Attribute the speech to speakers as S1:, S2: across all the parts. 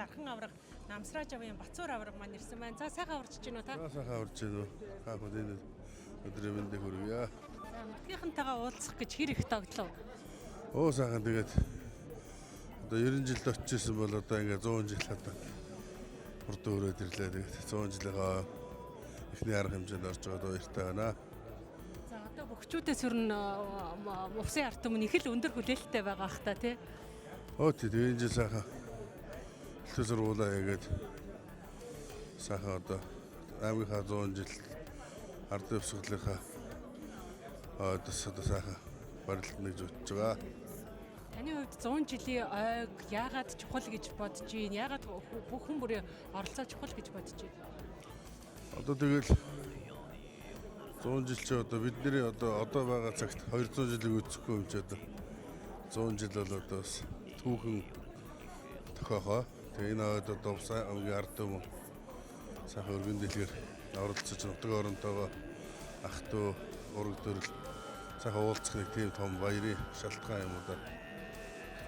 S1: Дархан авраг, Намсраажавын Бацуур авраг маань ирсэн байна. За, сайхан аварч чинь үү та?
S2: За, сайхан аварч байна уу? Та бүхэн өдрийн мэндийг хүргье.
S1: За, нутгийнхантайгаа уулзах гэж хэр их догдлоо?
S2: Оо, сайхан, тэгээд одоо 90 жилд очижсэн бол одоо ингээ 100 жил одоо урд өрөөд ирлээ. Тэгээд 100 жилийнхаа эхний арга хэмжээнд орж байгаад баяртай байна.
S1: За, одоо бөхчүүдээс ер нь увсын ард түмэн их л өндөр хүлээлттэй байгаа ах та, тий?
S2: Оо тий, тэгээд энэ жил сайхан элдв сургуулаа хийгээд сайхан одоо аймгийнхаа 100 жил ардын хувьсгалынхаа одоо сайхан барилдана гэж бодож байгаа.
S1: Таны хувьд 100 жилийн ойг яагаад чухал гэж бодож байна? Яагаад бүх хүн бүрийн оролцоо чухал гэж бодож байна?
S2: Одоо тэгэл 100 жил чи одоо бидний одоо байгаа цагт 200 жилийг үүсэхгүй юм чи одоо 100 жил бол одоо бас түүхэн тохиохоо. Тэгээ энэ хойд одоо Увсан аймгийн ард түмэн сайхан өргөн дэлгэр оролцож, нутаг оронтойгоо ах дүү ураг дөрөл сайхан уулзах нэг тийм том баярын шалтгаан юм уу да.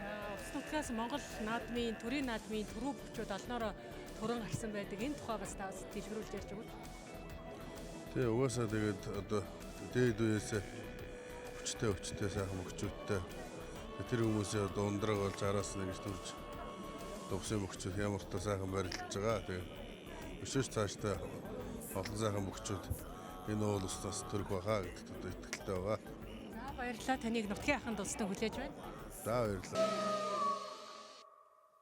S1: За, Увс нутгаас Монгол наадмын, төрийн наадмын түрүү бөхчүүд олноороо төрөн гарсан байдаг. Энэ тухай бас та бас дэлгэрүүлж ярьж өгвөл.
S2: Тэгээ угаасаа тэгээд одоо дээд үеэс хүчтэй хүчтэй сайхан мөхчүүдтэй тэр хүмүүсийн одоо ундраг болж араас нь гэж төрж увсын мөхчүүд ямар ч сайхан барилдаж байгаа. Тэгээ өшөөж цаашдаа олон сайхан мөхчүүд энэ уул уснаас төрөх байхаа гэдэгт одоо итгэлтэй байгаа.
S1: За, баярлалаа. Таныг нутгийн ахын дусдан хүлээж байна.
S2: За, баярлалаа.